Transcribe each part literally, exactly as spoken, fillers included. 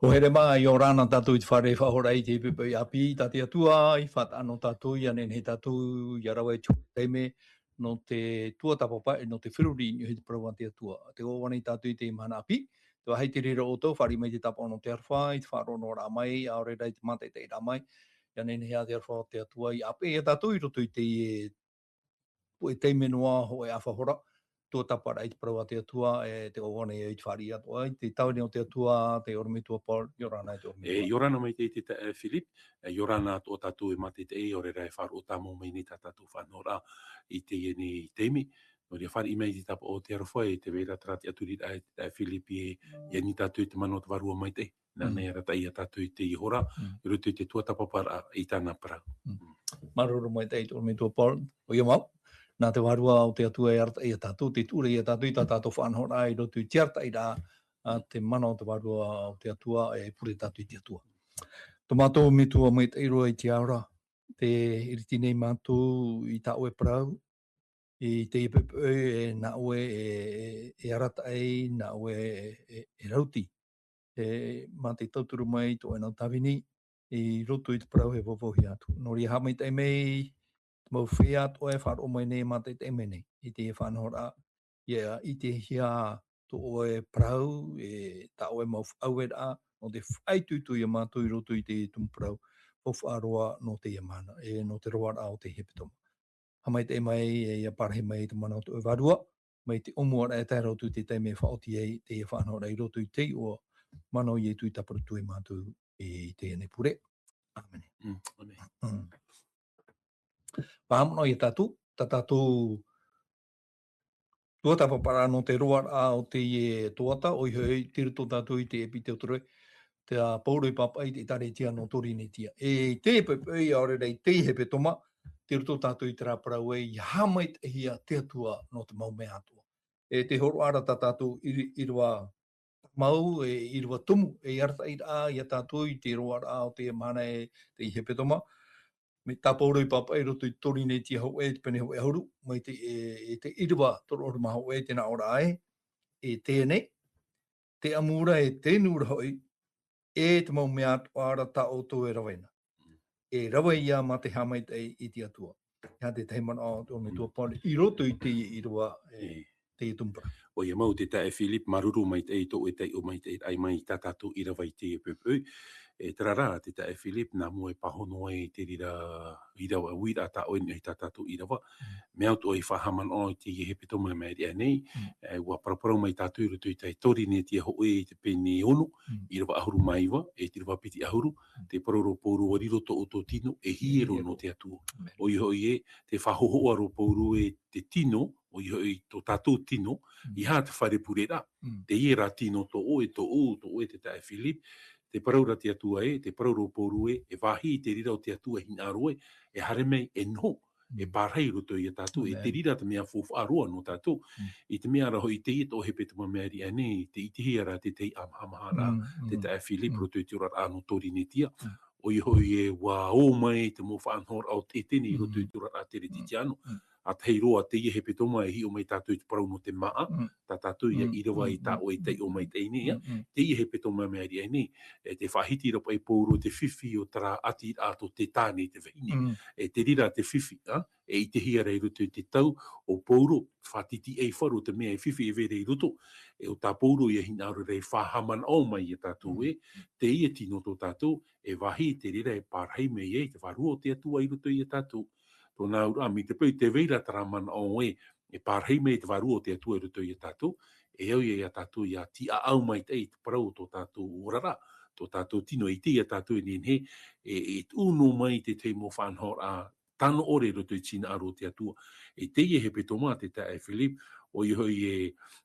Ua here mā, ʻia ora na tātou i te fare faʻahoʻiraʻa i te poʻipoʻi ʻāpī, tā te Atua i faʻataʻa nō tātou, ʻia nehenehe tātou ʻia rave i te hōʻē taime nō te tuatāpapa, nō te feruri i niʻa i te parau a te Atua. Tē ʻoaʻoa nei tātou i teie mahana ʻāpī, te vāhi i te reira ʻoutou, fāriʻi mai te tāpaʻo nō te aroha, i te faʻaroʻo noa mai, ʻaore rā i te mātaʻitaʻiraʻa mai, ʻia nehenehe ā te aroha o te Atua i ʻāpeʻe ia tātou i roto i teie, e, taime noa hōʻē ʻāfa hora, tuatāpaparaʻa i te parau a te Atua, e, tē ʻoaʻoa nei i te fāriʻi atoʻa, i te tāvini o te Atua, te ʻorometua Paul, ʻia ora na i te ʻorometua. E, ʻia ora na maitaʻi te taeaʻe Philip, e, ʻia ora na atoʻa tātou e mātaʻitaʻi, ʻaore rā e faʻaroʻo tāmau mai nei tā tātou faʻanahoraʻa i teie nei taime. Nō reira, fāriʻi mai te tāpaʻo o te aroha, e tē vai ra terā tiʻaturiraʻa e te taeaʻe Philip e, ʻia ani tātou i te mana o te Vārua Maitaʻi. Nāna e arataʻi ia tātou i teie hora, i roto i te tuatāpaparaʻa i tāna parau. Māuruuru maitaʻi te ʻorometua Paul, ʻoia mau, nā te Vārua o te Atua e arataʻi ia tātou, tē tuʻu ra ia tātou i tā tātou faʻanahoraʻa i roto i te arataʻiraʻa a te mana o te Vārua o te Atua, e pure tātou i te Atua. Tō mātou Metua maitaʻi roa i te ao ra, tē iriti nei mātou i tā ʻoe parau, i teie poʻipoʻi, e, nā ʻoe e, e, e arataʻi, nā ʻoe e, e, e rauti. E, mā te tauturu mai tō ʻoe nau tāvini, i roto i te parau e faʻaʻohipahia atu. Nō reira, haʻamaitaʻi mai te mau feiā atoʻa e faʻaroʻo mai nei, mātaʻitaʻi mai nei i teie faʻanahoraʻa, ʻia ʻitehia tō ʻoe parau, e, tā ʻoe mau faʻaueraʻa, nō te faʻaitoito ia mātou i roto i te tumu parau faufaʻa roa nō teie mahana, e, nō te roaraʻa o te hepetoma. Haʻamaitaʻi mai, e, ʻia parahi mai te mana o tō ʻoe Vārua, mai te ʻōmuaraʻa e tae roa atu i te taime e faʻaoti ai teie faʻanahoraʻa i roto i te iʻoa mana o Ietu i tāparu atu ai mātou i teie nei pure. ʻĀmene. Mm, ʻāmene. Mm. Faʻahaʻamanaʻo ia tātou, tā tātou tuatāpaparaʻa nō te roaraʻa o teie tuata, ʻoia hoʻi, tei roto tātou i te ʻEpiteotero, tā Paulo i pāpaʻi i te ʻĒtārētia nō Torinetia. E teie poʻipoʻi, ʻaore rā i teie hepetoma, tei roto tātou i terā parau ē, ʻia haʻamaitaʻihia te Atua nō te mau mea atoʻa. E tē hōroʻa ra tā tātou ʻīra-, ʻīrava tāmau, e ʻīrava tumu, e arataʻiraʻa ia tātou i te roaraʻa o teie mahana e teie hepetoma. Mai tā Paulo i pāpaʻi i roto i Torinetia hōʻē, te pene hōʻē ʻahuru, mai te, e, e te ʻīrava toru ʻahuru mā hōʻē, tē nā ʻō ra ē, e teie nei, tē ʻamu ra, e tē nū ra hoʻi, e te mau mea atoʻa ra tā ʻoutou e rave na. E rave ïa mā te haʻamaitaʻi i te Atua. E aha te tahi manaʻo a tō ʻorometua Paul i roto i teie ʻīrava, e, teie tumu parau. ʻOia mau te taeaʻe Philip, māuruuru maitaʻi i tō ʻoe taiʻo maitaʻi i ʻai mai i tā tātou ʻīrava i teie poʻipoʻi. E terā rā, te taeaʻe Philip, nā mua e pāhono ai i te reira ʻīrava, uiraʻa tā ʻoe i niʻa i tā tātou ʻīrava. Mm. Mea atoʻa i faʻahaʻamanaʻo i teie hepetoma i maʻiri aʻe nei, mm, e, ʻua paraparau mai tātou i roto i te Torinetia hōʻē i te pene ono, mm, ʻīrava ʻahuru mā iva, e te ʻīrava piti ʻahuru, mm, tē parau ra Paulo, ʻua riro tō ʻoutou tino, e hiero nō te Atua. ʻĀmene. ʻOia hoʻi ē, tē faʻahohoʻa ra Paulo ē te tino, ʻoia hoʻi tō tātou tino, mm, ʻeiaha te fare pure ra. Mm. Teie rā tino tō ʻoe, tō ʻoe, tō ʻoe te taeaʻe Philip, tē parau ra te Atua ē, tē parau ra Paulo ē, e vāhi i te reira o te Atua e hinaʻaro ē, e haere mai, e noho, e, mm, pārahi i roto ia tātou, e, ʻāmene, te reira te mea faufaʻa roa nō tātou. Mm. I te mea ra hoʻi teie tō hepetoma i maʻiri aʻe nei, tē ʻitehia ra te tahi ʻāmahamaharaʻa, mm, mm, te taeaʻe Philip, mm, roto i te oraraʻa nō Torinetia. Mm. ʻOia hoʻi ē, ʻua ō mai te mau faʻanahoraʻa o te ʻētene i roto i, mm, te oraraʻa teretitiano. Mm. ʻA tahi roa, teie hepetoma e hiʻo mai tātou i te parau nō te māʻa, mm, tā tātou ïa, mm, ʻīrava, mm, i tā, mm, ʻoe taiʻo maitaʻi nei, ʻia. Mm, mm. Teie hepetoma i maʻiri aʻe nei, e, tē faʻahiti ra paʻi Paulo te fifi o terā ʻātiraʻa tō te tāne i te vahine. Mm. E te reira te fifi, ā, e ʻitehia ra i roto i te tau o Paulo, faʻatitiʻaifaru te mea e fifi e vai ra i roto, e ʻo tā Paulo ïa hinaʻaro ra e faʻahaʻamanaʻo mai ia tātou ē, mm, teie tino tō tātou, e vāhi i te reira e pārahi mai ai te Vārua o te Atua i roto ia tātou. Tōna auraʻa, mai te peu tē vai ra terā manaʻo ē, e pārahi mai te Vārua o te Atua i roto ia tātou, e au ïa ia tātou ʻia tīaʻau maitaʻi i te parau o tō tātou oraraʻa, tō tātou tino, e ʻite ïa tātou e nehenehe, e, e tuʻu noa mai te tahi mau faʻanahoraʻa tano ʻore i roto i te hinaʻaro o te Atua. I teie hepetoma, te taeaʻe Philip, ʻoia hoʻi ē,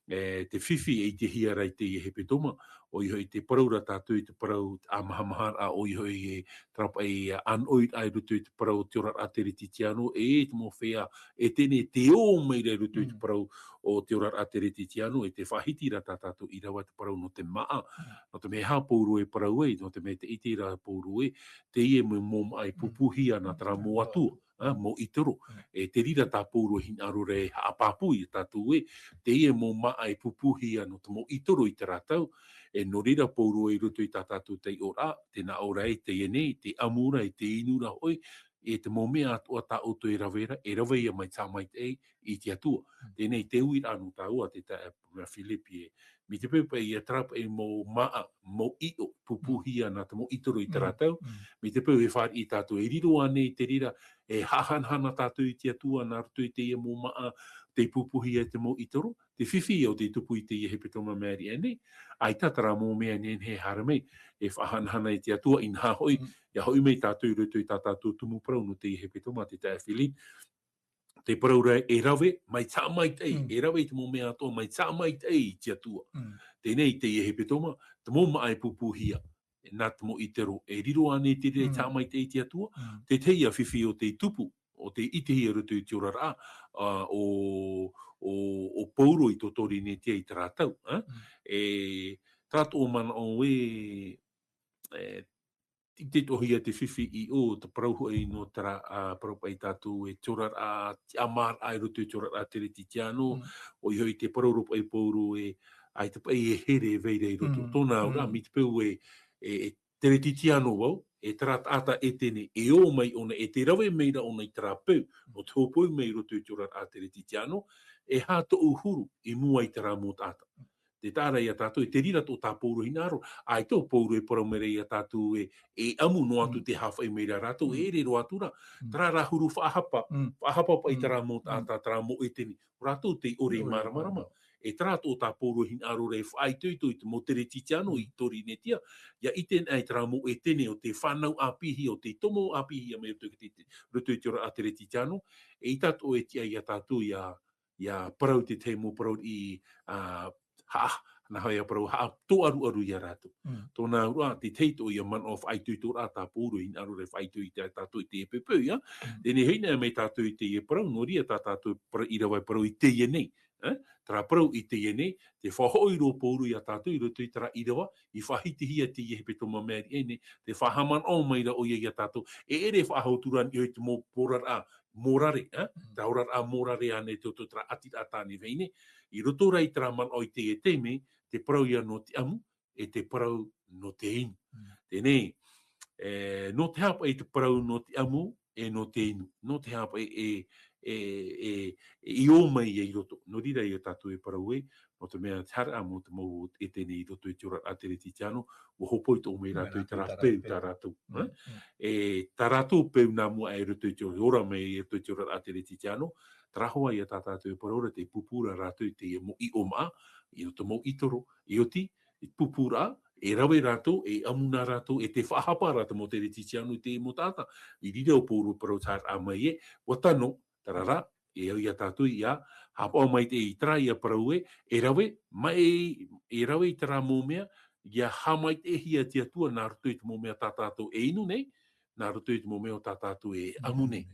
e, te fifi e ʻitehia ra i teie hepetoma, ʻoia hoʻi tē parau ra tātou i te parau ʻāmahamaharaʻa, ʻoia hoʻi ē, terā paʻi ʻānoʻiraʻa i roto i te parau o te oraraʻa teretitiano, e te mau feiā ʻētene tē ō mai ra i roto i te, mm, parau o te oraraʻa teretitiano, e tē faʻahiti ra tā tātou ʻīrava te parau nō te māʻa. Mm. Nō te mea e aha Paulo e parau ai, nō te mea tē ʻite ra Paulo ē, teie mau māʻa e, mm, pupuhia nā terā mau atua. ā, mau ʻitoro. Mm. E te reira tā Pauro e hinaʻaro ra e haʻapāpū ia tātou ē, teie mau māʻa e pūpūhia nō te mau ʻitoro i terā tau, e nō reira Pauro i roto i tā tātou taiʻoraʻa, tē nā ʻō ra e teie nei, te ʻamu ra, e te inu ra hoʻi, e te mau mea atoʻa tā ʻoutou e rave ra, e rave ia mai te haʻamaitaʻi i te Atua. Mm. Teie nei te uiraʻa nō tāua, te taeaʻe Philip ē, mai te peu paʻi ia terā paʻi mau māʻa, mau ʻiʻo, pūpūhia nā te mau ʻitoro i terā tau, mai te peu e fāriʻi tātou, e riro ānei te reira, e haʻahanahana tātou i te Atua nā roto i teie mau māʻa, tei pūpūhia e te mau ʻitoro, te fifi o te tupu i teie hepetoma maʻiri aʻe nei, ʻaita terā mau mea nehenehe e haere mai, e faʻahanahana i te Atua, inaha hoʻi, ia hoʻi mai tātou i roto i tā tātou tumu parau nō teie hepetoma, te taeaʻe Philip, te parau ra e rave, mai te haʻamaitaʻi, e rave i te mau mea atoʻa, mai te haʻamaitaʻi i te Atua. Teie nei teie hepetoma, te mau māʻa e pūpūhia, nā te mau ʻitoro, e riro ānei te reira i te haʻamaitaʻi i te Atua, te tahi ā fifi o te tupu, o tei ʻitehia i roto i te oraraʻa, ā, o, o, o Pauro i tō Torinetia i terā tau, ā? E, tā tō manaʻo ē, e, i te tohia te fifi i ʻō, te parau hoʻi nō terā, ā, parau paʻi tātou e te oraraʻa, te ʻamaraʻa i roto i te oraraʻa Teretitiano, ʻoia hoʻi te parau ra paʻi Pauro e, ʻaita paʻi e here e vai ra i roto. Tōna auraʻa, mai te peu e, e, e Teretitiano vau, e terā taʻata Etene, e ō mai ʻōna, e tē rave mai ra ʻōna i terā peu, nō te hōpoi mai i roto i te oraraʻa Teretitiano, e aha tōʻu huru i mua i terā mau taʻata. Tē taʻa ra ia tātou, e te reira tō tā Pauro hinaʻaro, ʻaita ʻo Pauro e parau mai ra ia tātou e, e ʻamu noa atu tē haʻafaʻi mai ra rātou, e ʻere roa atu ra, terā rā huru faʻahapa, faʻahapa paʻi terā mau taʻata, terā mau Etene, ʻo rātou tei ʻore i māramarama. E terā tō tā Pauro hinaʻaro ra e faʻaitoito i te mau Teretitiano i Torinetia, ia ʻite na i terā mau Etene ʻo tē fānau ʻāpīhia, ʻo tē tomo ʻāpīhia mai roto i te, roto i te oraraʻa Teretitiano, eʻita atoʻa e tiʻa ia tātou ia, ia parau te tahi mau parau i, ā, ha-, nā hea ia parau, haʻatōʻaruʻaru ia rātou. Tōna auraʻa, te tahi atoʻa ia manaʻo faʻaitoitoraʻa tā Pauro hinaʻaro ra e faʻaitoito ia tātou i teie poʻipoʻi, ā. Teie nei hoʻi nā mai tātou i teie parau, nō reira tā tātou parau ʻīrava e parau i teie nei, ā, terā parau i teie nei, tē faʻahoʻi ra ʻo Pauro ia tātou i roto i terā ʻīrava, i faʻahitihia teie hepetoma maʻiri aʻe nei, tē faʻahaʻamanaʻo mai ra ʻoia ia tātou, e ʻere faʻahou atu ra i niʻa i te mau oraraʻa mōrare, ā, terā oraraʻa mōrare ānei tō, tō terā ʻātiraʻa tāne vahine, i roto rā i terā manaʻo i teie taime, te parau ia nō te ʻamu, e te parau nō te inu. Teie nei, e, nō te aha paʻi te parau nō te ʻamu, e nō te inu. Nō te aha paʻi e, e, e, e i ō mai ia i roto. Nō reira ia tātou e parau ē, nō te mea te haʻapaʻo te mau Etene i roto i te oraraʻa Teretitiano, ʻua hōpoi atoʻa mai rātou i terā peu tā rātou, ā? E tā rātou peu nā mua aʻe i roto i te ora mai i roto i te oraraʻa Teretitiano, terā hoʻi ia tā tātou e parau ra, tē pūpū ra rātou i te mau ʻiʻo māʻa, i roto mau ʻitoro, i oti, i pūpū ra, e rave rātou, e ʻamu na rātou, e tē faʻahapa ra te mau Teretitiano i te mau taʻata. I reira ʻo Pauro parau terā mai ē, ʻua tano, terā rā, e au ia tātou ia, haʻapaʻo mai te, i terā ia parau ē, e rave, mai, e rave i terā mau mea, ia haʻamaitaʻihia te Atua nā roto i te mau mea tā tātou e inu nei, nā roto i te mau mea tā tātou e ʻamu nei.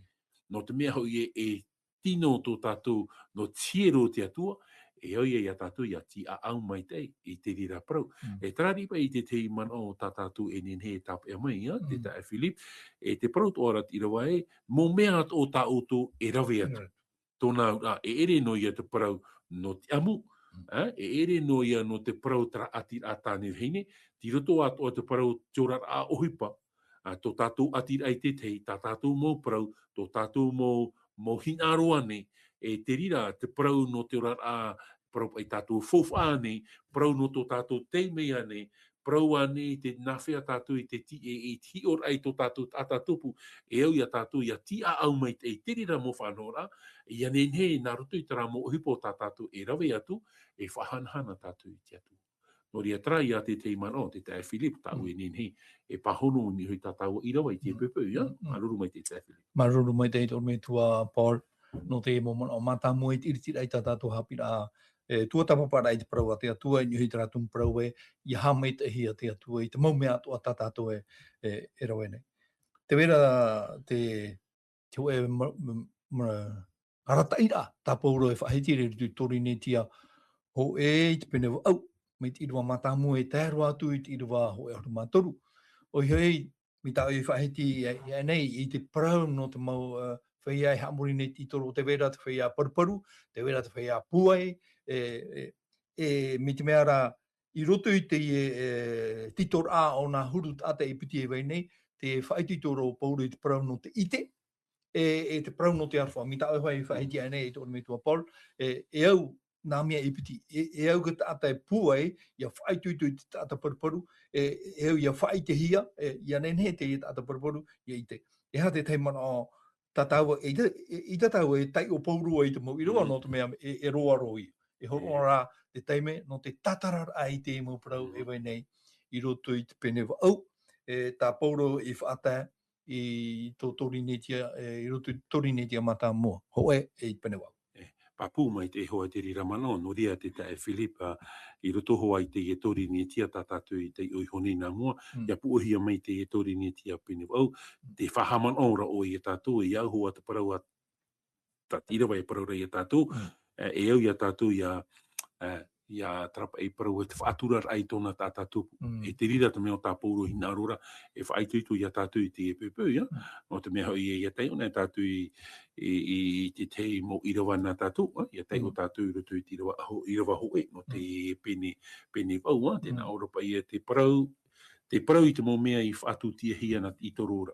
Nō te mea hoʻi ē, e tino tō tātou nō te hiero o te Atua, e au ia ia tātou ia tiʻaʻau maitaʻi i te reira parau. E terā riʻi paʻi i te tahi manaʻo tā tātou e nehenehe e tāpeʻa mai, ā, te taeaʻe Philip, e te parau atoʻa ra te ʻīrava ē, mau mea atoʻa tā ʻoutou e rave atu. Tōna auraʻa, e ʻere noa ia te parau nō te ʻamu, ā, e ʻere noa ia nō te parau terā ʻātiraʻa tāne vahine, tei roto atoʻa te parau te oraraʻa ʻohipa, ā, tō tātou ʻātiraʻa i te tahi, tā tātou mau parau, tō tātou mau, mau hinaʻaro ānei, e te reira, te parau nō te oraraʻa, parau paʻi tātou faufaʻa ānei, parau nō tō tātou taime ānei, parau ānei i te nāfea tātou i te ti-, e, i te hiʻoraʻa i tō tātou taʻata tupu, e au ia tātou ia tiʻaʻau maitaʻi i te reira mau faʻanahoraʻa, ia nehenehe nā roto i terā mau ʻohipa tā tātou e rave atu, e faʻahanahana tātou i te Atua. Nō reira terā ia te tahi manaʻo, te taeaʻe Philip, tāʻu e nehenehe, e pāhono i niʻa hoʻi i tā tāua ʻīrava i teie poʻipoʻi, ā? Māuruuru maitaʻi te taeaʻe Philip. Māuruuru maitaʻi te ʻorometua Paul, nō te mau manaʻo mātāmua i te ʻiritiraʻa i tā tātou haʻapiʻiraʻa, e, tuatāpaparaʻa i te parau a te Atua, i niʻa hoʻi i terā tumu parau ē, ia haʻamaitaʻihia te Atua i te mau mea atoʻa tā tātou e, e, e rave nei. Tē vai ra te, te hōʻē ma-, ma-, ma-, arataʻiraʻa tā Pauro e faʻahiti ra i roto i Torinetia, hōʻē i te pene vaʻu, mai te ʻīrava mātāmua e tae roa atu i te ʻīrava hōʻē ʻahuru mā toru. ʻOia hoʻi, mai tā ʻoe i faʻahiti i, i, i ʻae nei, i te parau nō te mau, ā, feiā e haʻamori nei te ʻītoro, tē vai ra te feiā paruparu, tē vai ra te feiā pūai, e, e, e, mai te mea rā, i roto i te, e, tītoraʻa o nā huru taʻata e piti e vai nei, te faʻaitoito ra ʻo Pauro i te parau nō te ʻite, e, e te parau nō te aroha. Mai tā ʻoe hoʻi e faʻahiti aʻe nei e te ʻorometua Paul, e, e au nā mea e piti, e, e au te taʻata e pūai, ʻia faʻaitoito i te taʻata paruparu, e, e au ʻia faʻaʻitehia, e, ʻia nehenehe te taʻata paruparu, ʻia ʻite. E aha te tahi manaʻo tā tāua, e, e, e tā tāua e taiʻo pauroa i te mau ʻīrava, Mm. nō te mea e, e roa roa ia. E hōroʻa E. rā te taime nō te tātararaʻa i te mau parau Mm. e vai nei i roto i te pene vaʻu. E, tā Pauro i faʻatae i tō Torinetia, e, i roto i Torinetia mātāmua. Hōʻē e i te pene vaʻu. E, pāpū mai te hoa te reira manaʻo, nō reira te taeaʻe Philip, ā, i roto hoʻi i teie Torinetia tā tātou i taiʻo iho nei nā mua, Mm. ʻia pūʻohia mai teie Torinetia pene vaʻu, te faʻahaʻamanaʻo ra ʻoe ia tātou, e au hoʻi te parau a tā te ʻīrava e parau ra ia tātou, Mm. e, e au ia tātou ʻia, e, ʻia terā paʻi parau e te faʻaturaraʻa i tōna taʻata tupu. Mm. E te reira te mea ʻo tā Pauro hinaʻaro ra, e faʻaitoito ia tātou i te poʻipoʻi, ā. Mm. Nō te mea hoʻi, e, ʻia taiʻo nei tātou i, i, i, i te tahi mau ʻīrava nā tātou, ā, ʻia taiʻo Mm. tātou i roto i te ʻīrava ho-, ʻīrava hōʻē, nō te Mm. pene, pene vaʻu, ā, tē Mm. nā ʻō ra paʻi ia te parau, te parau i te mau mea i faʻatūtiahia nā te ʻītoro ra.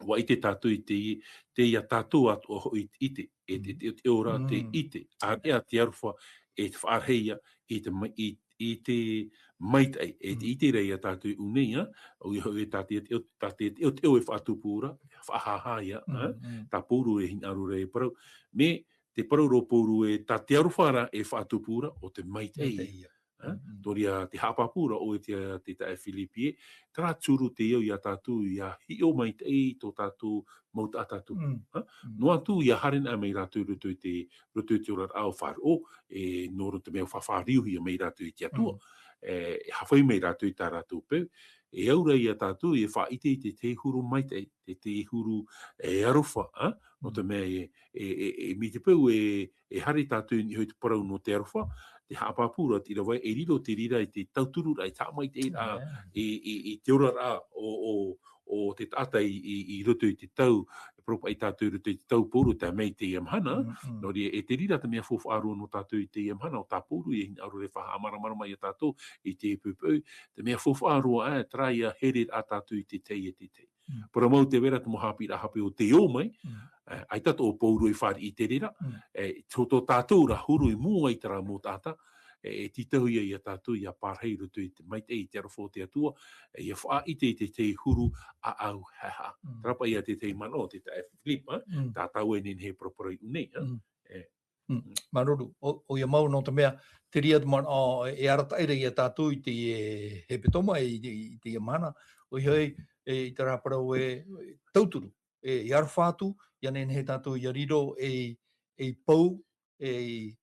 ʻUa ʻite tātou i te, te ia tātou atoʻa hoʻi te ʻite, e te, Mm. te, te ora, te Mm. ʻite, āreʻa te aroha, e te faʻarahi ia, i te mai-, i, i te maitaʻi, e te Mm. ʻite ra ia tātou i ʻū nei, ā, ʻoia hoʻi tā te, te, tā te, te, te, e faʻatupu ra, faʻahāhā ia, ā, Mm, mm. tā Pauro e hinaʻaro ra e parau, mea te parau ra ʻo Pauro e tā te aroha ra e faʻatupu ra, ʻo te maitaʻi Maitaʻi ia. ia. Ā? Mm, mm. Nō reira, tē haʻapāpū ra ʻoe te, te taeaʻe Philip ē, terā te huru tei au ia tātou ʻia hiʻo maitaʻi i tō tātou mau taʻata tupu. Mm, Ā? mm. Noa atu ʻia haere noa mai rātou i roto i te, roto i te oraraʻa ʻo faʻaroʻo, e, nō roto te mea ʻo faʻafāriuhia mai rātou i te Atua. Mm. E, e hāfai mai rātou i tā rātou peu. E au ra ia tātou, e faʻaʻite i te tahi huru maitaʻi, te tahi huru, e, aroha, ā? Nō te Mm. mea e, e, e, e, mai te peu e, e haere tātou i niʻa i te parau nō te aroha, tē haʻapāpū ra te ʻīrava, e riro te reira i te tauturu ra, i te haʻamaitaʻi ra, Amen. i, i, i te oraraʻa ʻo, ʻo, ʻo te taʻata i, i, i roto i te tau, e parau paʻi tātou i roto i te tau pauroa, tae mai i teie mahana, Mm, mm. nō reira, e te reira te mea faufaʻa roa nō tātou i teie mahana, ʻo tā Pauro e hinaʻaro ra e faʻahaʻamāramarama ia tātou i te poʻipoʻi, te mea faufaʻa roa, ā, terā ia here ra tātou i te tahi e te tahi. Mm. Parau mau tē vai ra te mau haʻapiʻiraʻa hape ʻo tei ō mai, Mm. e, ʻaita tō Pauro i fāriʻi i te reira, Mm. e, tō, tō tātou ra huru i mua i terā mau taʻata, e, e tītauhia ia tātou ʻia parahi i roto i te maitaʻi i te aroha o te Atua, e, ʻia faʻaʻite i te tahi huru ʻāʻau haʻehaʻa. Mm. Terā paʻi ia te tahi manaʻo te taeaʻe Philip, ā? Mm. Tā tāua e nehenehe e paraparau i ʻū nei, ā? Mm. E. Mm. Māuruuru, ʻo, ʻoia mau nō te mea, te reira te manaʻo, e, e arataʻi ra ia tātou i te, e, hepetoma, i, i, i teie mahana, ʻoia hoʻi, e, i terā parau e, e tauturu, e, e aroha atu, ʻia nehenehe tātou ʻia riro, e, e pou, e,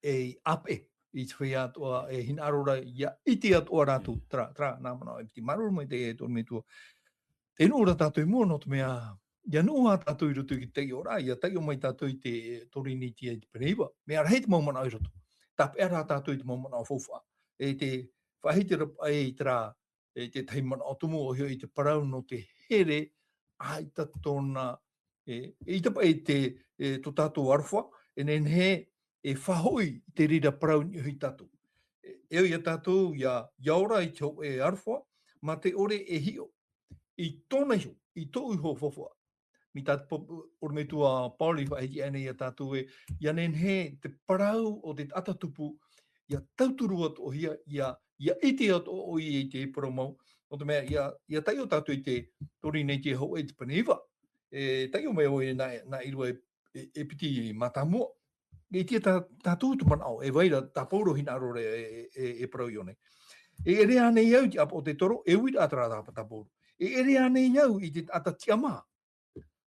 e ʻāpeʻe, i te feiā atoʻa, e hinaʻaro ra, ʻia ʻite atoʻa rātou, Mm. terā, terā, nā manaʻo e piti. Māuruuru maitaʻi e te ʻorometua. Tē nuʻu ra tātou i mua nō te mea, ʻia nuʻu ā tātou i roto i te taiʻoraʻa, ʻia taiʻo mai tātou i te Torinetia i te pene iva. Mea rahi te mau manaʻo i roto. Tāpeʻa rā tātou i te mau manaʻo faufaʻa. E te faʻahiti ra, e terā, e te tahi manaʻo tumu ʻoia hoʻi te parau nō te here, ʻaita tōna, e, ʻaita paʻi te, e, tō tātou aroha, e nehenehe, e faʻahoʻi i te reira parau i niʻa iho ia tātou. E, e au ia tātou, ʻia, ʻia ora i te hōʻē aroha, mā te ʻore e hiʻo i tōna iho, i tōʻu iho faufaʻa. Mai tā te pa-, ʻorometua Paul i faʻahiti aʻe nei ia tātou ē, ʻia nehenehe te parau o te taʻata tupu, ʻia tauturu atoʻahia, ʻia, ʻia ʻite atoʻa ʻoia i te parau mau. Nō te mea, ʻia, ʻia taiʻo tātou i te Torinetia hōʻē i te pene iva. E taiʻo mai ʻoe nā, nā ʻīrava e, e, e piti mātāmua. E ʻite tā, tātou te manaʻo, e vai ra, tā Pauro hinaʻaro ra e, e, e, e parau i ʻō nei. E ʻere ānei au i te ʻāpoʻo-te-toro, e uiraʻa terā tā, tā Pauro. E ʻere ānei au i te taʻata tiʻa maha.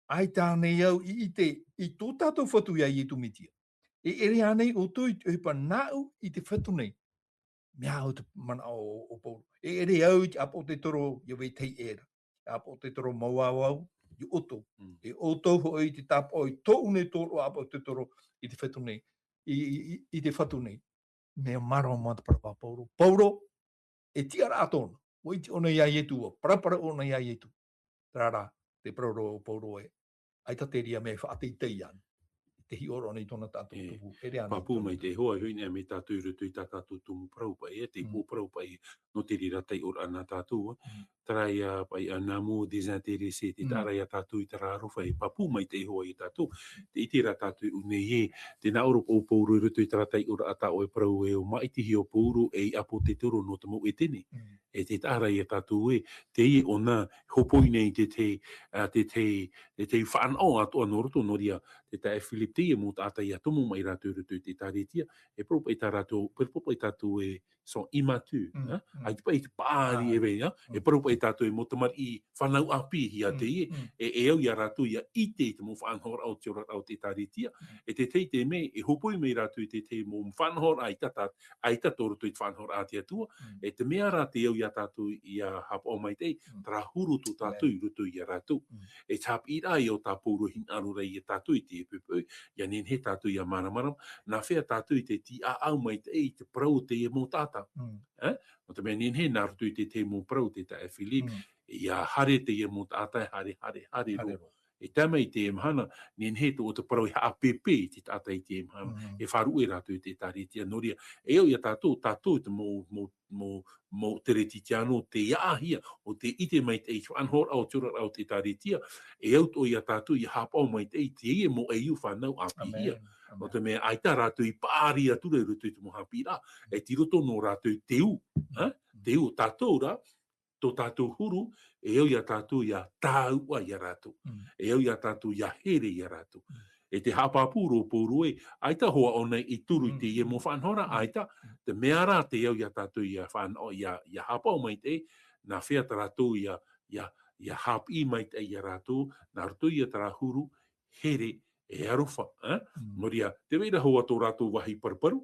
ʻAita ānei au i ʻite i tō tātou Fatu ia Iesu Mesia. E ʻere ānei ʻoutou i te ʻohipa nāʻu i te Fatu nei. Mea au te manaʻo o, o Pauro. E ʻere au i te ʻāpoʻo-te-toro ia vetahi ʻē ra. ʻĀpoʻo-te-toro mau au au, i ʻoutou. Mm. E ʻoutou hoʻi te tāpaʻo i tōʻu nei tōroʻa ʻāpoʻo-te-toro i te Fatu nei. I, i, i, i te Fatu nei. Mea mārama te parau a Pauro. Pauro, e tiʻaraʻa tōna. ʻUa ʻite ʻōna ia Iesu, ʻua paraparau ʻōna ia Iesu. Terā rā, te parau ra o Pauro ē. ʻAita te reira mea e faʻateitei ana. Te hiʻoraʻa nei tōna tātou tupu. E reira ana. Pāpū mai te hoa, e hoʻi nei mai tātou i roto i tā tātou tumu parau paʻi, e te pō parau paʻi, nō te reira taiʻoraʻa nā tātou, ā. Terā ia paʻi, ā, un amour désintéressé, te taʻa ra ia tātou i terā aroha, e pāpū mai te hoa ia tātou. Te ʻite ra tātou i ʻō nei ē, tē nā ʻō ra paʻi ʻo Pauro i roto i terā taiʻoraʻa tā ʻoe parau e ʻo māʻitihia ʻo Pauro ei ʻāpōsetolo nō te mau Etene. E te taʻa ra ia tātou ē, teie ʻōna, hōpoi nei te, te, ā, te, te, te, te fānaʻo atoʻa nō roto, nō reira, te taeaʻe Philippe, teie mau taʻata ʻia tomo mai rātou i roto i te ʻĒtārētia, e parau paʻi tā rātou, parau paʻi tātou e sont immatures, ā? ʻAita paʻi te pārahi e vai, ā? E parau paʻi tātou e mau tamariʻi fānau ʻāpī hia teie, e, e au ia rātou ʻia ʻite i te mau faʻanahoraʻa o te oraraʻa o te ʻĒtārētia, e te tahi te mea, e hōpoi mai rātou i te tahi mau faʻanahoraʻa ʻaita tā, ʻaita tō roto i te faʻanahoraʻa a te Atua, e te mea rā te au ia tātou ʻia haʻapaʻo maitaʻi, terā huru tō tātou i roto ia rātou. E te haʻapiʻiraʻa ïa tā Pauro e hinaʻaro ra ia tātou i teie poʻipoʻi, ʻia nehenehe tātou ʻia māramarama, nā hea tātou i te tīʻāʻau maitaʻi i te parau o teie mau taʻata. Ē? Nō te mea nehenehe nā roto i te tahi mau parau te taeaʻe Philippe, ʻia haere teie mau taʻata, haere, haere, haere roa. E tae mai i teie mahana, nehenehe tō te parau e haʻapēpē i te taʻata i teie mahana, e faʻaruʻe rātou i te ʻĒtārētia, nō reira, e au ia tātou, tātou te mau, mau, mau, mau Kerisetiano, tē ʻāʻāhia, ʻo tē ʻite maitaʻi i te faʻanahoraʻa o te oraraʻa o te ʻĒtārētia, e au atoʻa ia tātou ʻia haʻapaʻo maitaʻi i teie mau ʻaiū fānau ʻāpīhia. Nō te mea ʻaita rātou i paʻari atu ra i roto i te mau haʻapiʻiraʻa, e tei roto nō rātou te ū, ē? Te ū o tātou rā, tō tātou huru, e au ia tātou ʻia tāuʻa ia rātou. E au ia tātou ʻia here ia rātou. E te haʻapāpū ra ʻo Pauro ē, ʻaita hoʻi ʻōna i turu i teie mau faʻanahoraʻa, ʻaita, te mea rā te au ia tātou ʻia fānaʻo, ʻia, ʻia haʻapaʻo maitaʻi, nā hea tā rātou ʻia, ʻia, ʻia haʻapiʻi maitaʻi ia rātou, nā roto ia terā huru, here, e aroha, ē? Nō reira, tē vai ra hoʻi tō rātou vāhi paruparu,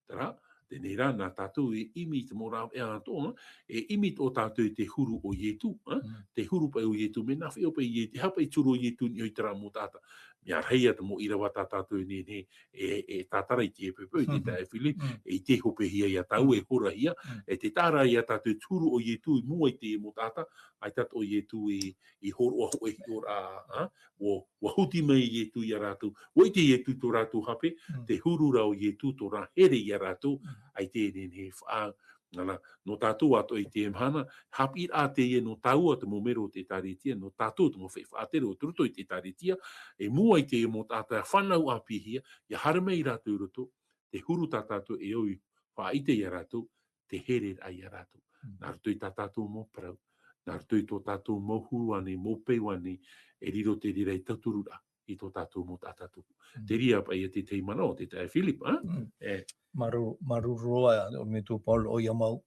terā, teie rā, nā tātou e ʻimi i te mau rāveʻa atoʻa, e ʻimi atoʻa tātou i te huru o Ietu, ē? Te huru paʻi o Ietu, mea nā hea paʻi Ie-, te aha paʻi te huru o Ietu i niʻa i terā mau taʻata. Mea rahi ïa te mau ʻīrava tā tātou e nehenehe e, e tātara i teie poʻipoʻi, te taeaʻe Philippe, e ʻite hopeʻa hia ia tāua, e horahia, e te taʻa ra ia tātou te huru o Ietu i mua i teie mau taʻata, ʻaita atoʻa Ietu i, i hōroʻa hōʻē hiʻoraʻa, ā, ʻua, ʻua huti mai Ietu ia rātou. ʻUa ʻite Ietu tō rātou hape, te huru ra o Ietu tōna here ia rātou, ʻaita e nehenehe e faʻa-, nā, nō tātou atoʻa i teie mahana, haʻapiʻiraʻa teie nō tāua te mau mero o te ʻĒtārētia, nō tātou te mau feiā faʻatere o te roto i te ʻĒtārētia, i mua i teie mau taʻata fānau ʻāpīhia, ʻia haere mai rātou i roto, te huru tā tātou e au i faʻaʻite ia rātou, te hereraʻa ia rātou. Nā roto i tā tātou mau parau, nā roto i tō tātou mau huru ānei, mau peu ānei, e riro te reira ei tauturuʻa i tō tātou mau taʻata tupu. Te reira paʻi ia te tahi manaʻo o te taeaʻe Philippe, ā? E. Māuruuru, māuruuru roa, ʻorometua Paul, ʻoia mau,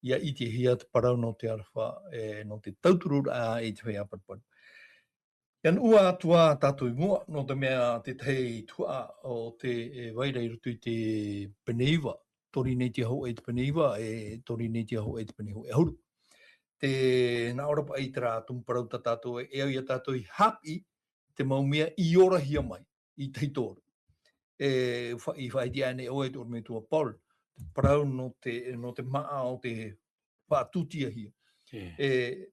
ʻia ʻitehia te parau nō te aroha, e, nō te tauturuʻa i te feiā paruparu. ʻIa nuʻu atu ā tātou i mua, nō te mea te tahi tuhaʻa o te, e, vai ra i roto i te pene iva, Korinetia hōʻē te pene iva, e Korinetia hōʻē te pene hōʻē ʻahuru. Tē nā ʻō ra paʻi terā tumu parau tā tātou, e au ia tātou i haʻapiʻi te mau mea i orahia mai, i tahito ra. E fa-, i faʻaʻite ānei ʻoe, ʻorometua Paul, te parau nō te, nō te māʻa o te faʻatūtiahia. E,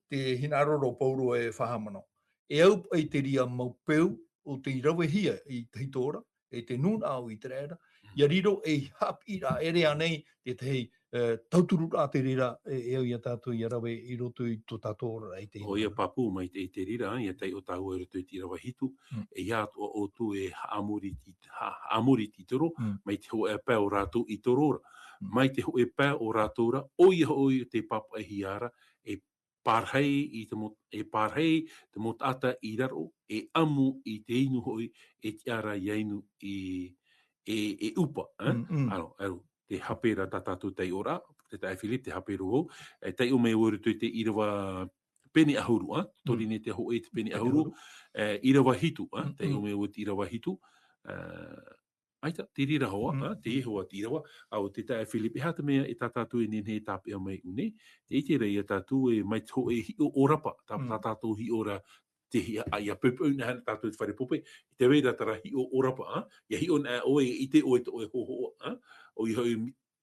te hinaʻaro ra ʻo Pauro e faʻahaʻamanaʻo. E au paʻi te reira mau peu o tei ravehia i tahito ra, e te nūnaʻa o ʻĪteraʻera, ʻia riro ei haʻapiʻiraʻa ʻere ānei, te tahi, e, tauturuʻa te reira, e, e au ia tātou ʻia rave i roto i tō tātou oraraʻa i te ʻĪteraʻera. ʻOia, pāpū mai te, i te reira, ʻia taiʻo tāua i roto i te ʻīrava hitu, e ʻeiaha atoʻa ʻoutou e haʻamori i te, ha-, haʻamori i te ʻītoro, mai te hōʻē pae o rātou ʻītoro ra. Mai te hōʻē pae o rātou ra, ʻoia hoʻi tē pāpaʻihia ra, e pārahi i te mau, e pārahi te mau taʻata i raro, e ʻamu i te inu hoʻi, e tiʻa ra ʻia inu i, e, e ʻupa, ē? Aro, aro, te hape ra tā tātou taiʻoraʻa, te taeaʻe Philippe, te hape ra vau, e taiʻo mai vau i roto i te ʻīrava pene ʻahuru, ā? Korinetia hōʻē te pene ʻahuru, e, ʻīrava hitu, ā? Taiʻo mai vau i te ʻīrava hitu, e, ʻaita, te reira hoʻi, ā, teie hoʻi te ʻīrava, ā, ʻo te taeaʻe Philippe, e aha te mea e tā tātou e nehenehe e tāpeʻa mai i ʻō nei, tē ʻite ra ia tātou e mai te hōʻē hiʻo ʻōrapa, tā, tā tātou hiʻo ra, te hi-, ā, ʻia poʻipoʻi anaʻe tātou i te fare pope, tē vai ra terā hiʻo ʻōrapa, ā, ʻia hiʻo anaʻe ʻoe, ʻite ʻoe tō ʻoe hōhoʻa, ā, ʻoia hoʻi,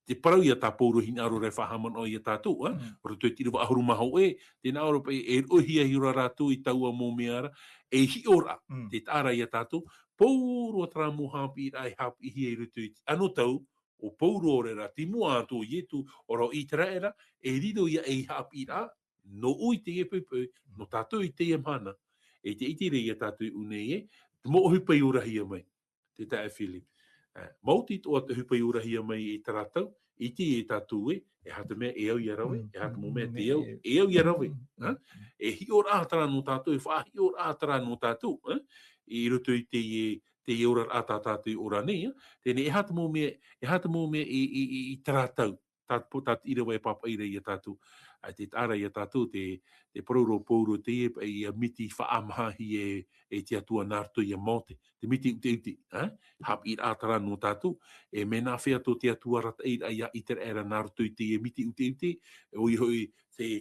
te parau ia tā Pauro hinaʻaro ra e faʻahaʻamanaʻo ia tātou, ā, Mm. roto i te ʻīrava ʻahuru mā hōʻē, tē nā ʻō ra paʻi e roʻohia ʻia rātou i taua mau mea ra, e hiʻoraʻa, Mm. tē taʻa ra ia tātou, pauroa terā mau haʻapiʻiraʻa e haʻapiʻihia i roto i te anotau, ʻo Pauro ʻaore rā, te mua atu o Ietu, ʻo rā ʻo ʻĪteraʻera, e riro ia ei haʻapiʻiraʻa, nō ʻoe i teie poʻipoʻi, nō tātou i teie mahana. E te ʻite ra ia tātou i ʻō nei ē, te mau ʻohipa i orahia mai. Tē taʻa e Philip. Ā, maoti atoʻa te ʻohipa i orahia mai i terā tau, ʻite ia tātou ē, e aha te mea e au ʻia rave, Mm, e aha te mau mea mm, te au, e, e au ʻia rave, mm, ā? mm. E hiʻoraʻa terā nō tātou, e faʻahiʻoraʻa terā nō tātou, ā? I roto i teie, teie oraraʻa tā tātou i ora nei, ā? Teie nei, e aha te mau mea, e aha te mau mea i, i, i, i terā tau, tā, tā te ʻīrava e pāpaʻi ra ia tātou. Ā, tē taʻa ra ia tātou, te, te parau ra ʻo Pauro teie, e, ʻia miti faʻamahahia e, e te Atua nā roto ia Mōte. Te miti ʻuteʻute, ā? Haʻapiʻiraʻa terā nō tātou. E mea nāfea tō te Atua arataʻi ra ia ʻĪteraʻera nā roto i teie miti ʻuteʻute, e ʻoia hoʻi te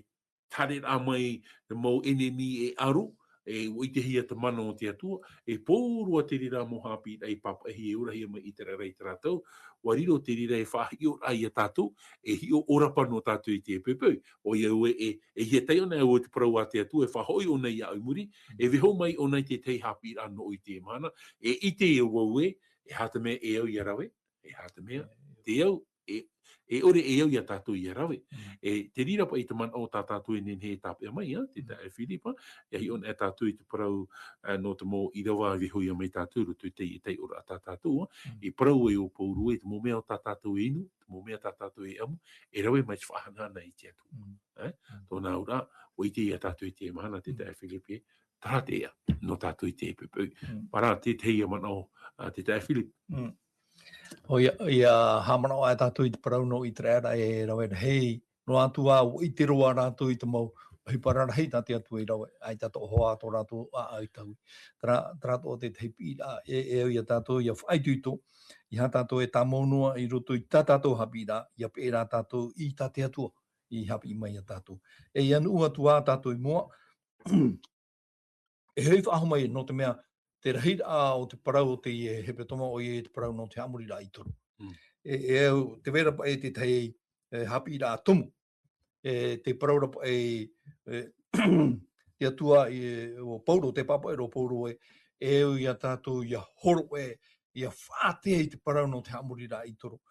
haereraʻa mai te mau ʻenemi e aro, e ʻua ʻitehia te mana o te Atua, e pauroa te reira mau haʻapiʻiraʻa i pāpaʻihia, e orahia mai ʻĪteraʻera i terā tau, ʻua riro te reira e faʻahiʻoraʻa ia tātou, e hiʻo ʻōrapa nō tātou i teie poʻipoʻi. ʻOia hoʻi e, e hia taiʻo nei au i te parau a te Atua, e faʻahoʻi ʻōna iāʻu i muri, e vaiiho mai ʻōna i te tahi haʻapiʻiraʻa nō ʻoe i teie mahana, e ʻite au ē, e aha te mea e au ʻia rave, e aha te mea, te au, e, e ʻore e au ia tātou ʻia rave. Mm. E te reira paʻi te manaʻo tā tātou e nehenehe e tāpeʻa mai, ā, tē taʻa e Philip, ā, ʻia hiʻo anaʻe tātou i te parau, ā, nō te mau ʻīrava e vaiihohia mai tātou i roto i teie taiʻoraʻa tā tātou, ā. Mm. E parau ē ʻo Pauro ē, te mau mea tā tātou e inu, te mau mea tā tātou e ʻamu, e rave mai te faʻahanahana i te Atua. Mm. Ā? Mm. Tōna auraʻa, ʻua ʻite ia tātou i teie mahana, tē taʻa e Philip ē, terā te ea nō tātou i teie poʻipoʻi. Mm. Terā te, te hia manaʻo, ā, tē taʻa e Philip. Mm. ʻOia, ʻia haʻamanaʻo ā tātou i te parau nō ʻĪteraʻera e rave rahi, noa atu ā, ʻua ʻite roa rātou i te mau ʻohipa rarahi tā te Atua i rave, ʻaita atoʻa hoʻi tō rātou ʻāʻau i taui. Terā, terā atoʻa te tahi piʻiraʻa, e, e au ia tātou, ʻia faʻaitoito, ʻeiaha tātou e tāmau noa i roto i tā tātou haʻapiʻiraʻa, ʻia peʻe rā tātou i tā te Atua i haʻapiʻi mai ia tātou. E ʻia nuʻu atu ā tātou i mua, e hoʻi faʻahou mai, nō te mea, te rahiraʻa o te parau o te hepetoma ʻoia te parau nō te haʻamoriraʻa i toro. Mm. E, e au, tē vai ra paʻi te tahi, e, haʻapiʻiraʻa tumu. E, te parau ra paʻi, e, te Atua, e, ʻo Pauro, te pāpaʻi ra ʻo Pauro ē, e au ia tātou ʻia hōroʻa, ʻia faʻaʻite i te parau nō te haʻamoriraʻa i toro.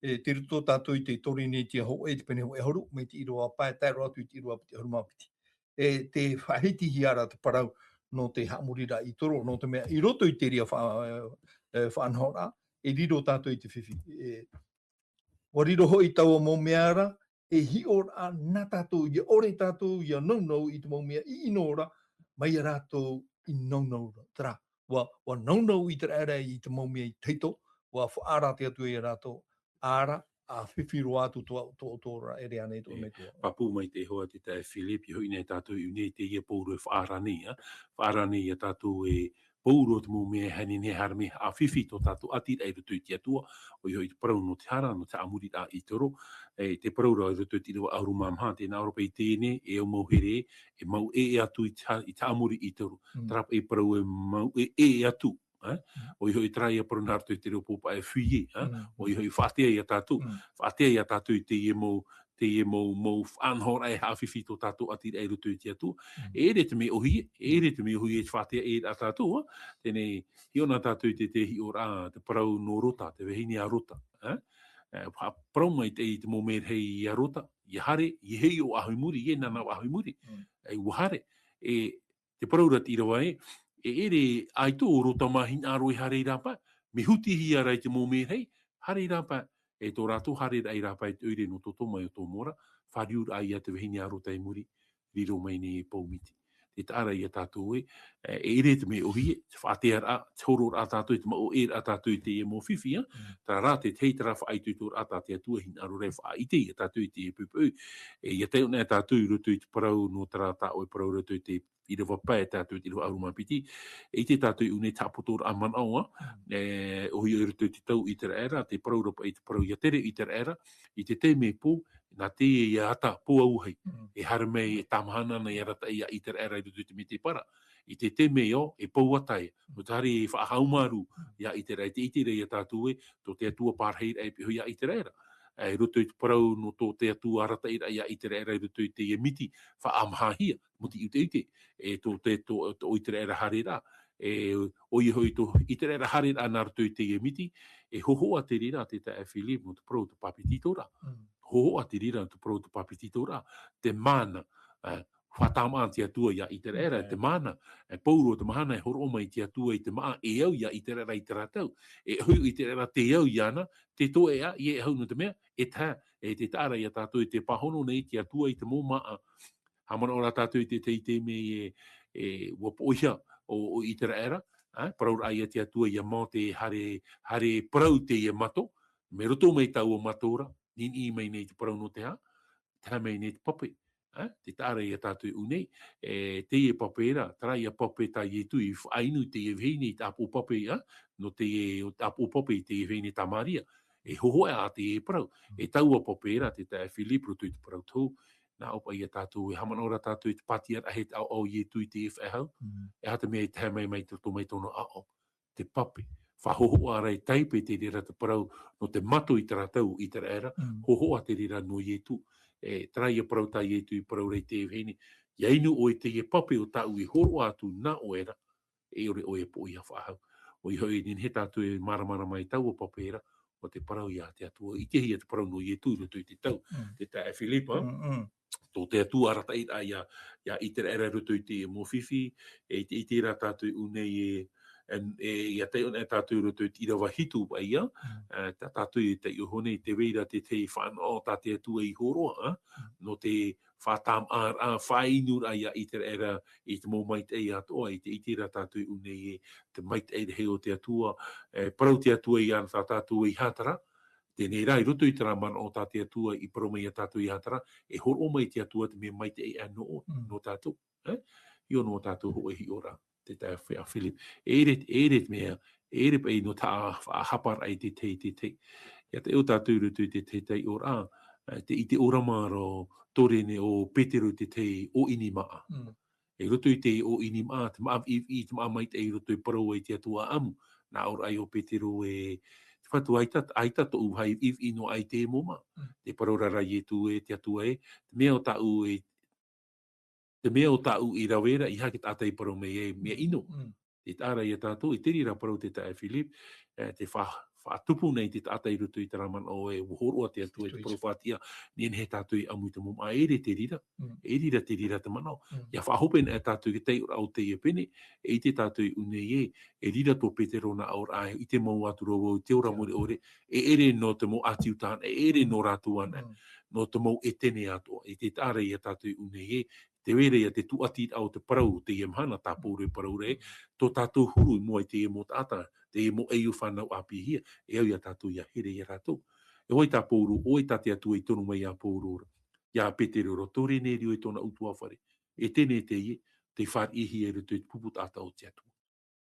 E, tei roto tātou i te Torinetia hōʻē, te pene hōʻē ʻahuru, mai te ʻīrava pae, tae roa atu i te ʻīrava piti ʻahuru mā piti. E, tē faʻahitihia ra te parau nō te haʻamoriraʻa i toro, nō te mea i roto i te reira fa-, e, faʻanahoraʻa, e riro tātou i te fifi. E, ʻua riro hoʻi taua mau mea ra, e hiʻoraʻa nā tātou, ʻia ʻore tātou ʻia nounou i te mau mea i ʻino ra, mai ia rātou i nounou ra. Terā, ʻua, ʻua nounou ʻĪteraʻera i te mau mea i tahito, ʻua faʻaara te Atua ia rātou, ʻaore rā, ʻa fifi roa atu tō, tō, tō rāʻau ʻere ānei tō E, Metua. Pāpū maitaʻi hoʻi tē taʻa e Philip, ʻia hoʻi nei tātou i ʻō nei teie Pauro e faʻaara nei, ā. Faʻaara nei ia tātou e Pauro te mau mea e nehenehe haere mai haʻafifi tō tātou ʻātiraʻa i roto i te Atua, ʻoia hoʻi te parau nō te hara, nō te haʻamoriraʻa i toro, e, te parau ra i roto i te ʻīrava ʻahuru mā maha, tē nā ʻō ra paʻi teie, e au mau here, e mau ʻē atu i te ha-, i te haʻamori i toro. Mm. Terā paʻi parau e mau ʻē, ʻē atu, ā? Mm. ʻOia hoʻi terā ia parau nā roto i te reo pōpā e fouiller, ā? Mm. ʻOia hoʻi faʻaʻite ia tātou, Mm. faʻaʻite ia tātou i teie mau, teie mau, mau faʻanahoraʻa e haʻafifi tō tātou ʻātiraʻa i roto i te Atua. Mm. E ʻere te mea ʻōhie, e ʻere te mea ʻōhie te faʻaʻite e rā tātou, ā? Teie nei, hiʻo na tātou i te, te hiʻoraʻa, te parau nō Rota, te vahine a Rota, ā? E, fa-, parau maitaʻi te mau mea rahi ia Rota, ʻia haere, ʻia hiʻo faʻahou i muri, ʻia nānā faʻahou i muri. Mm. E, ʻua haere, e, te parau ra te ʻīrava ē, e ʻere ʻaita ʻo Rota mā hinaʻaro e haere i rāpae, mea hutihia ra i te mau mea rahi, haere i rāpae, e tō rātou haereraʻa i rāpae i te ʻoire nō Totoma e ʻo Tomora, fāriuraʻa ia te vahine a Rota i muri, riro mai nei e pou miti. Tē taʻa ra ia tātou ē, e, e ʻere te mea ʻōhie, te faʻaʻiteraʻa, te hororaʻa tātou, te mau ʻē ra tātou i teie mau fifi, ā. Mm. Terā rā, te tahi terā faʻaitoitoraʻa tā te Atua e hinaʻaro ra e faʻaʻite ia tātou i teie poʻipoʻi. E, ʻia taiʻo anaʻe tātou i roto i te parau, nō terā tā ʻoe parau i roto i te ʻīrava pae, tae atu i te ʻīrava ʻahuru mā piti. E ʻite tātou i ʻō nei te haʻapotoraʻa manaʻo, ā. Mm. E, ʻōhie i roto i te tau ʻĪteraʻera, te parau ra paʻi te parau ia tere ʻĪteraʻera, i te taime pō, nā te ia ata pō auahi. Mm. E haere mai, e tāmahana ana ʻia arataʻi ia ʻĪteraʻera i roto i te mētēpara. I te taime ʻō, e pou ata ia. Mm. Nō te haere e faʻahaumārū Mm. ia ʻĪteraʻera, tē ʻite ra ia tātou ē, tō te Atua parahiraʻa e pihaʻi ia ʻĪteraʻera. e roto i te parau nō tō te Atua arataʻiraʻa ia Iteraera i roto i teie miti, faʻaʻamahahia, miti ʻuteʻute, e tō te, tō, tō Iteraera haereraʻa, e, ʻoia hoʻi tō Iteraera haereraʻa nā roto i teie miti, e hōhoʻa te reira te taeaʻe Philip nō te parau o te papetitoraʻa. Mm. Hōhoʻa te reira nō te parau o te papetitoraʻa, te mana, e, faʻatāmā te Atua ia Iteraera, Ok. te mana, e Pauro te mahana e hōroʻa mai te Atua i te māʻa e au ia Iteraera i terā tau, e hoʻi Iteraera tē au iāna, te toeʻa, ʻia e au nō te mea, e tae, e te taʻa ra ia tātou i te pāhono nei te Atua i te mau māʻa. Haʻamanaʻo rā tātou i te teitei mea e, e, ʻua poʻihia ʻo, ʻo Iteraera, ā, parau rā ia te Atua ia Mōte, haere, haere parau teie mato, mai roto mai taua mato ra, niniʻi mai nei te parau nō te hā, tae mai nei te pape, ā, te taʻa ra ia tātou i ʻū nei, e, teie pape ra, terā ia pape tā Ietu i faʻainu i teie vahine i te ʻāpoʻo pape, ā, nō teie, o te ʻāpoʻo pape i teie vahine tā Maria, e hōhoʻa ā teie parau, Mm. e taua pape ra, te taeaʻe Philip roto i te parau tohu, nā ʻō paʻi ia tātou, e haʻamanaʻo rā tātou i te pātiaraʻa e te ʻaoʻao o Ietu i teie faʻehau, Mm. e aha te mea e tae mai mai te roto mai tōna ʻaoʻao. Te pape. Faʻahōhoʻa ra e taipe te reira te parau nō te mato i terā tau o Iteraera, Mm. hōhoʻa te reira nō Ietu. E, terā ia parau tā Ietu i parau ra i teie vahine, ʻia inu ʻoe i teie pape o tāʻu i hōroʻa atu nā ʻoe ra, e ʻore ʻoe e poʻihia faʻahou. ʻOia hoʻi, nehenehe tātou e māramarama i taua pape ra, ʻo te parau ia te Atua, ʻitehia te parau nō Ietu i roto i te tau, Mm. te taeaʻe Philip, ā? Mm, mm. Tō te Atua arataʻiraʻa ia, ia Iteraera i roto i te mau fifi, e ʻite, ʻite rā tātou i ʻū nei e, e, e, ʻia taiʻo anaʻe tātou i roto i te ʻīrava hitu paʻi ā, Mm. e, tā tātou e taiʻo iho nei, tē vai ra te, te faʻanaho tā te Atua i hōroʻa, ā, Mm. nō te faʻatāmāraʻa, faʻainuraʻa ia Iteraera i te mau maitaʻi atoʻa, ʻite, ʻite rā tātou i ʻū nei e te maitaʻi rahi o te Atua, e, parau te Atua ia tā tātou e hātara, teie rā, i roto i terā manaʻo tā te Atua i parau mai ia tātou e hātara, e hōroʻa mai te Atua te mea maitaʻi ā nō, Mm. nō tātou, e? ʻIa nō tātou hōʻē hiʻoraʻa, te taeaʻe Philip. E ʻere, e ʻere te mea, e ʻere paʻi nō te faʻahaparaʻa i te tahi, te tahi. ʻIa taiʻo tātou i roto i te tahi, tahi ʻōraʻa, e, tē ʻite ʻōrama ra ʻo Torene ʻo Petero i te tahi ʻōʻini māʻa. Mm. I roto i te ʻōʻini māʻa, te māʻa viʻiviʻi, te māʻa maitaʻi i roto i parau ai te Atua ʻamu. Nā ʻō ra ʻo Petero e, te Fatu, ʻaita, ʻaita tōʻu vāhi viʻiviʻi noa i te mau māʻa. Mm. Tē parau ra ra Ietu e, te Atua e, te mea o tāʻu e, te mea o tāʻu i rave ra, ʻeiaha te taʻata i parau mai e, mea ʻino. Mm. Tē taʻa ra ia tātou, i te reira parau te taeaʻe Philip, e, tē fa-, faʻatupu nei te taʻata i roto i terā manaʻo e, ʻua hōroʻa te Atua i te Roto i te parau faʻatiʻa, nehenehe tātou e ʻamu i te mau māʻa, e ʻere te reira, Mm. e ʻere te reira te manaʻo. Mm. ʻIa faʻahope anaʻe tātou i te taiʻoraʻa o teie pene, e ʻite tātou i ʻū nei e, e reira tō Petero nā ʻō ra, e ʻite mau atu ra vau i te ora mure ʻore, e ʻere nō te mau ʻĀti Iutaana, e ʻere nō rātou anaʻe, Mm. nō te mau Etene atoʻa. E tē taʻa ra ia tātou i ʻū nei e, tē vai ra ia te tūʻatiraʻa o te parau o teie mahana, tā Pauro e parau ra e, tō tātou huru i mua i teie mau taʻata, teie mau ʻaiū fānau ʻāpīhia, e au ia tātou ʻia here ia rātou. E hoʻi tā Pauro, ʻoia tā te Atua i tono mai ia Pauro ra, ia Petero ra, Torene, riro i tōna ʻutuāfare. Etene teie, tei fāriʻihia i roto i te pupu taʻata o te Atua.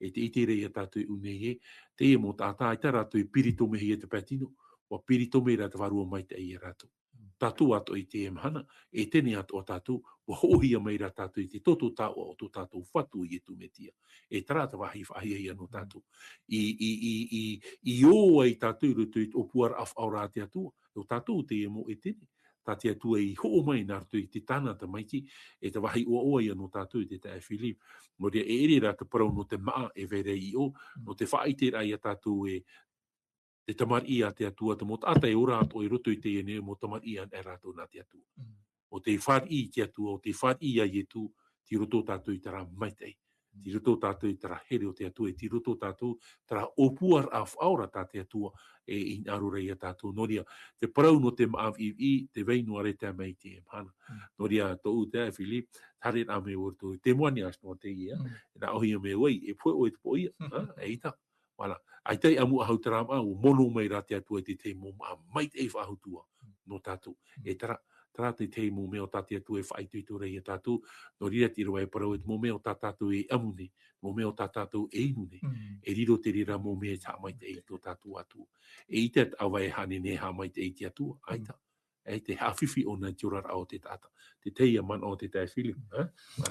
E tē ʻite ra ia tātou i ʻū nei e, teie mau taʻata, ʻaita rātou i piritomehia te pae tino, ʻua piritome ra te Vārua Maitaʻi ia rātou. Tātou atoʻa i teie mahana, Etene atoʻa tātou, ʻua hoʻohia mai ra tātou i te toto taoʻa o tō tātou Fatu ʻo Ietu Metia. E terā te vāhi faʻahiahia nō tātou. I, i, i, i, i ō ai tātou i roto i te ʻōpuaraʻa faʻaora a te Atua, ʻo tātou teie mau Etene. Tā te Atua i hoʻo mai nā roto i te tāna tamaiti, e te vāhi ʻoaʻoa ia nō tātou, te taeaʻe Philip. Nō reira, e ʻere rā te parau nō te māʻa e vai ra i ʻō, Mm. nō te faʻaʻiteraʻa ia tātou e, te tamariʻi a te Atua, te mau taʻata e ora atoʻa i roto i teie nei, mau tamariʻi anaʻe rātou nā te Atua. Mm. ʻO tē fāriʻi i te Atua, ʻo tē fāriʻi ia Ietu, tei roto tātou i terā maitaʻi. Tei roto tātou i terā here o te Atua, e tei roto tātou terā ʻōpuaraʻa faʻaora tā te Atua, e hinaʻaro ra ia tātou. Nō reira, te parau nō te māʻa viʻiviʻi, tē vai noa ra e tae mai i teie mahana. Mm. Nō reira, tōʻu taeaʻe Philip, haere rā mai vau i roto, te moani ʻāsno teie, Mm. nā ʻōhie mai vau, e pohe ʻoe i te poʻia, ha? ʻAita. Voilà. ʻAita i ʻamu faʻahou terā māʻa, ʻua mono mai rā te Atua i te tahi mau māʻa maitaʻi faʻahou atoʻa nō tātou. Mm. E terā, terā te tahi mau mea o tā te Atua e faʻaitoito ra ia tātou, nō reira te ʻīrava e parau e te mau mea o tā tātou e ʻamu nei, mau mea o tā tātou e inu nei. Mm. E riro te reira mau mea e haʻamaitaʻi i tō tātou Atua. E ʻaita te ʻāvae e haʻanehenehe e haʻamaitaʻi i te Atua, Mm. ʻaita. E te haʻafifi ʻōna i te oraraʻa o te taʻata. Te tahi ia manaʻo o te taeaʻe Philip, ha?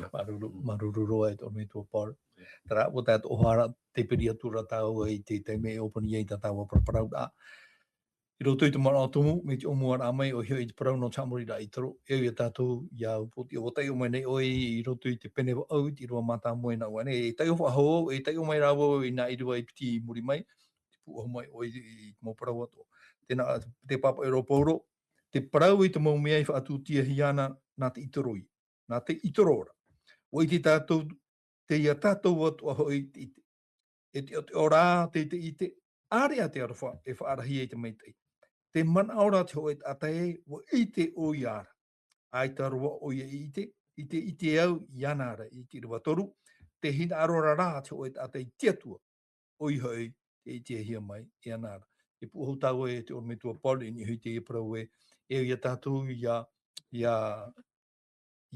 Māuruuru, māuruuru roa e tō ʻorometua Paul. Yeah. Terā, ʻua tātou ʻoaʻoa ra, tē piri atu ra tāua i te taime e ʻōpani ai tā tāua paraparauraʻa. I roto i te manaʻo tumu, mai te ʻōmuaraʻa mai, ʻoia hoʻi te parau nō te haʻamoriraʻa ʻĪtoro, e au ia tātou, ia upoʻotiʻa, ʻua taiʻo mai nei ʻoe i roto i te pene vaʻu, i te ʻīrava mātāmua i nā ʻō nei, e taiʻo faʻahou, e taiʻo mai rā vau i nā ʻīrava i piti i muri mai, te pūʻohu mai ʻoe i, i te mau parau atoʻa. Tēnā, te pāpaʻi ra ʻo Paulo, te parau i te mau mea i faʻatūtiahia ana nā te ʻĪtoro ia, nā te ʻĪtoro ra. ʻUa ʻite tātou, tei ia tātou atoʻa hoʻi te ʻite. E teʻoteʻo rā te, te ʻite, ʻāreʻa te aroha e faʻarahi ai te maitaʻi. Te manaʻo ra te hōʻē taʻata ē, ʻua ʻite ʻoia ra. ʻAita roa ʻoia i ʻite, i te ʻite au iāna ra, i te ʻīrava toru, te hinaʻaro ra rā te hōʻē taʻata i te Atua, ʻoia hoʻi, tei ʻitehia mai iāna ra. E pūʻohu tāua e te ʻorometua Paul, i niʻa hoʻi i teie parau ē, e au ia tātou, ia, ia,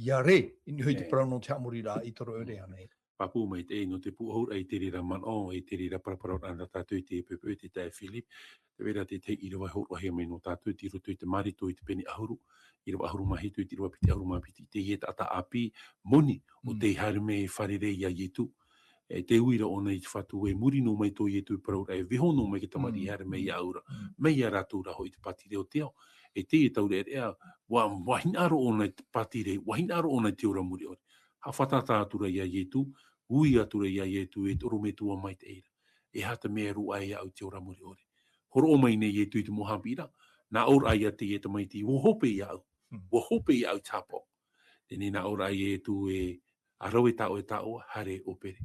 ia rē, i niʻa hoʻi i te parau nō te haʻamoriraʻa ʻĪtoro e rē ana. Pāpū maitaʻi, nō te pūʻohu ra i te reira manaʻo, i te reira paraparau ra nā tātou i te poʻipoʻi, te taeaʻe Philip, tē vai ra te tahi ʻīrava e hōroʻahia mai nō tātou, tei roto i te Mareko i te pene ʻahuru, ʻīrava ʻahuru mā hitu, i te ʻīrava piti ʻahuru mā piti, teie taʻata ʻāpī moni, ʻo tei haere mai e fārerei ia Ietu. E te ui ra ʻōna i te Fatu ē, muri noa mai tō Ietu i parau ra, e vaiiho noa mai te tamariʻi e haere mai iāʻu ra, mai ia rātou rā hoʻi te pātireia o te ao. E teie taureʻareʻa, ʻua, ʻua hinaʻaro ʻōna i te pātireia, ʻua hinaʻaro ʻōna i te ora mure ʻore. Haʻafātata atu ra ia Ietu, ui atu ra ia Ietu, e te ʻorometua maitaʻi ra. E aha te mea e rōʻā iāʻu i te ora mure ʻore? Hōroʻa mai nei Ietu i te mau haʻapiʻiraʻa, nā ʻō ra ia teie tamaiti, ʻua hope iāʻu, ʻua hope iāʻu i te haʻapaʻo. Teie nā ʻō ra Ietu ē, ʻa rave tā ʻoe taoʻa, haere e ʻōpere.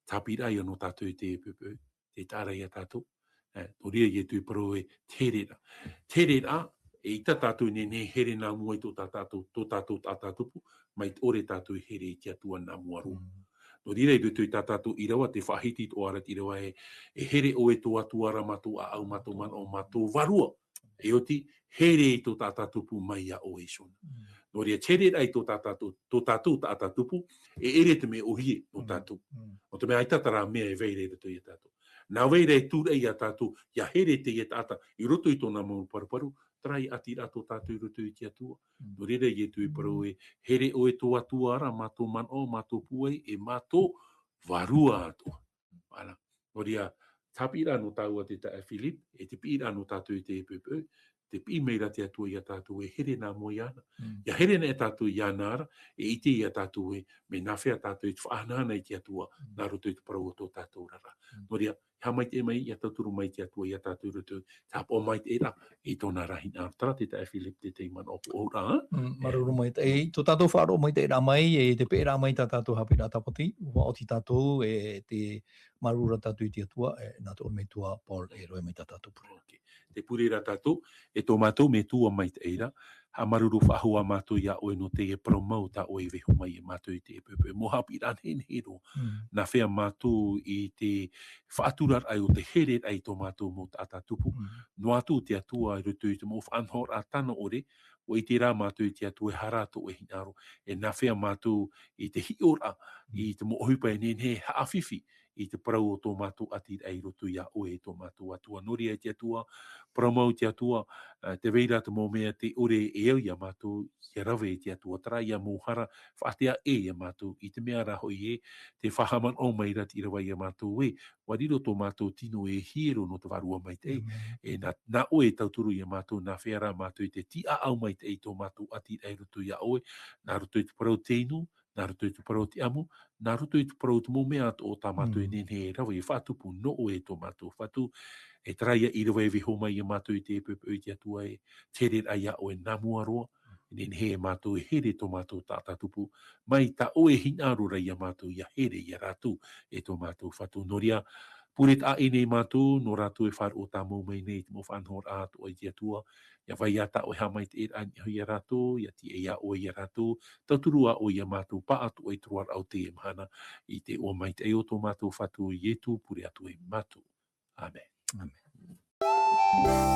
Te haʻapiʻiraʻa ia nō tātou i teie poʻipoʻi, tē taʻa ra ia tātou. E, nō reira Ietu i parau ē, te hereraʻa. Te hereraʻa, eʻita tātou e nehenehe e here nā mua i tō tā tātou, tō tātou taʻata tupu, mai te ʻore tātou e here i te Atua nā mua roa. Nō reira i roto i tā tātou ʻīrava, te faʻahiti atoʻa ra te ʻīrava ē, e here ʻoe i tō Atua ra mā tō ʻāʻau, mā tō manaʻo, mā tō vārua. E oti, here i tō tātou tupu mai iā ʻoe iho na. Nō reira, te hereraʻa i tō tātou, tō tātou taʻata tupu, e ʻere te mea ʻōhie nō tātou. Nō te mea ʻaita terā mea e vai ra i roto ia tātou. Nā vai ra e tūraʻi ia tātou, ia here teie taʻata, i roto i tōna mau paruparu, terā ia ʻati ra tō tātou i roto i te Atua. Nō reira Ietu i parau ē, here ʻoe i tō Atua ra, mā tō manaʻo, mā tō pūai, e mā tō vārua atoʻa. Ana, nō reira, te haʻapiʻiraʻa nō tāua te taeaʻe Philip, e te piʻiraʻa nō tātou i teie poʻipoʻi, tē piʻi mai ra te Atua ia tātou e here nā mua iāna. Ia here nei tātou iāna ra, e ʻite ia tātou ē, mea nāfea tātou e faʻahanahana i te Atua, nā roto i te parau o tō tātou oraraʻa. Nō reira, haʻamaitaʻi mai, ia tauturu mai te Atua ia tātou i roto, te haʻapaʻo maitaʻi ra, i tōna ra hinaʻaro. Terā te taeaʻe Philip te tahi manaʻo pūʻohu ra, ā? Māuruuru maitaʻi, tō tātou faʻaroʻo maitaʻi ra mai, e te peʻeraʻa mai tā tātou haʻapiʻiraʻa tāpati, ʻua oti tātou, e te māuruuru ra tātou i te Atua, e, nā te ʻorometua Paul, e rave mai tā tātou pure. Ok. Tē pure ra tātou, e tō mātou Metua maitaʻi ra, haʻamāuruuru faʻahou ā mātou iā ʻoe nō teie parau mau tā ʻoe i vaiiho mai iā mātou i teie poʻipoʻi. Mau haʻapiʻiraʻa nehenehe roa. Nāfea mātou i te faʻaturaraʻa o te hereraʻa i tō mātou mau taʻata tupu. Noa atu te Atua i roto i te mau faʻanahoraʻa tano ʻore, ʻua ʻite rā mātou i te Atua e aha rā tō ʻoe hinaʻaro, e nāfea mātou i te hiʻoraʻa, i te mau ʻohipa e nehenehe e haʻafifi i te parau o tō mātou ʻati ra i roto iā ʻoe e tō mātou Atua. Nō reira e te Atua, parau mau te Atua, ā, tē vai ra te mau mea tē ʻore e au iā mātou, ia rave e te Atua, terā ia mau hara, faʻaʻite ē iā mātou, i te mea rā hoʻi ē, tē faʻahaʻamanaʻo mai ra te ʻīrava iā mātou ē, ʻua riro tō mātou tino e hiero nō te Vārua Maitaʻi. E nā, nā ʻoe e tauturu iā mātou, nāfea rā mātou i te tīaʻau maitaʻi i tō mātou ʻati ra i roto iā ʻoe, nā roto i te parau o te inu, nā roto i te parau o te ʻamu, nā roto i te parau o te mau mea atoʻa tā mātou e nehenehe e rave, e faʻatupu nō ʻoe e tō mātou Fatu, e terā ia ʻīrava e vaiiho mai iā mātou i teie poʻipoʻi te Atua ē, te hereraʻa iā ʻoe nā mua roa, e nehenehe mātou e here tō mātou taʻata tupu, mai tā ʻoe e hinaʻaro ra iā mātou ia here iā rātou e tō mātou Fatu. Nō reira, pure taʻa ʻē nei mātou, nō rātou e faʻaroʻo tāmau mai nei i te mau faʻanahoraʻa atoʻa i te Atua, ia vai ā tā ʻoe haʻamaitaʻiraʻa i niʻa iho iā rātou, ia tiʻa iā ʻoe iā rātou, tauturu ā ʻoe iā mātou pāʻatoʻa i te roaraʻa o teie mahana, i te iʻoa maitaʻi o tō mātou Fatu Ietu, pure atu ai mātou. ʻĀmene. ʻĀmene.